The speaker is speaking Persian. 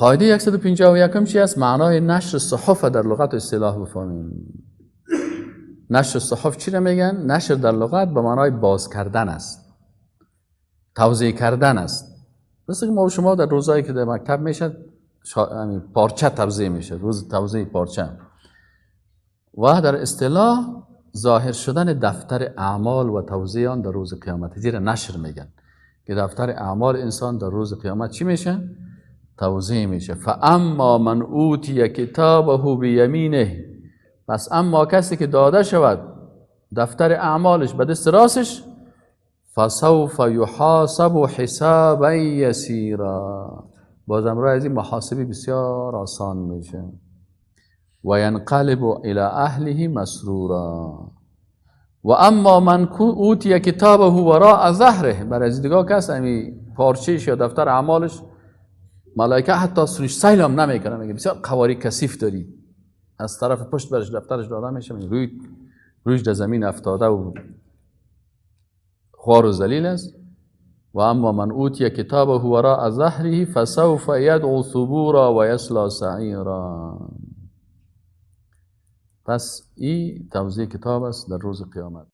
قاعده 151 چی است؟ معنای نشر صحف در لغت اصطلاح بفهمیم. نشر صحف چی را میگن؟ نشر در لغت به معنای باز کردن است، توزیع کردن است. مثل که ما و شما در روزایی که در مکتب میشد پارچه توزیع میشه، روز توزیع پارچه. و در اصطلاح ظاهر شدن دفتر اعمال و توزیع آن در روز قیامت، زیرا نشر میگن که دفتر اعمال انسان در روز قیامت چی میشه؟ توزیع میشه. فاما من اوتی کتابه بیمینه، پس اما کسی که داده شود دفتر اعمالش به دست راستش، فسوف یحاسب حسابا یسیرا، بازم رای از این محاسبه بسیار آسان میشه. و ینقلب الی اهله مسرورا. و اما من اوتی کتابه وراء ظهره، برای از دیگه کس امی پارچهش یا دفتر اعمالش ملائکه حتی سرش سیل هم نمیکنه، میگه بسیار قواری کثیف داری، از طرف پشت برش دفترش داده میشه، رویش در زمین افتاده و خوار و ذلیل است. و اما من اوتی کتابه وراء ظهره فسوف یدعو ثبورا و یصلی سعیرا. پس این توزیع کتاب است در روز قیامت.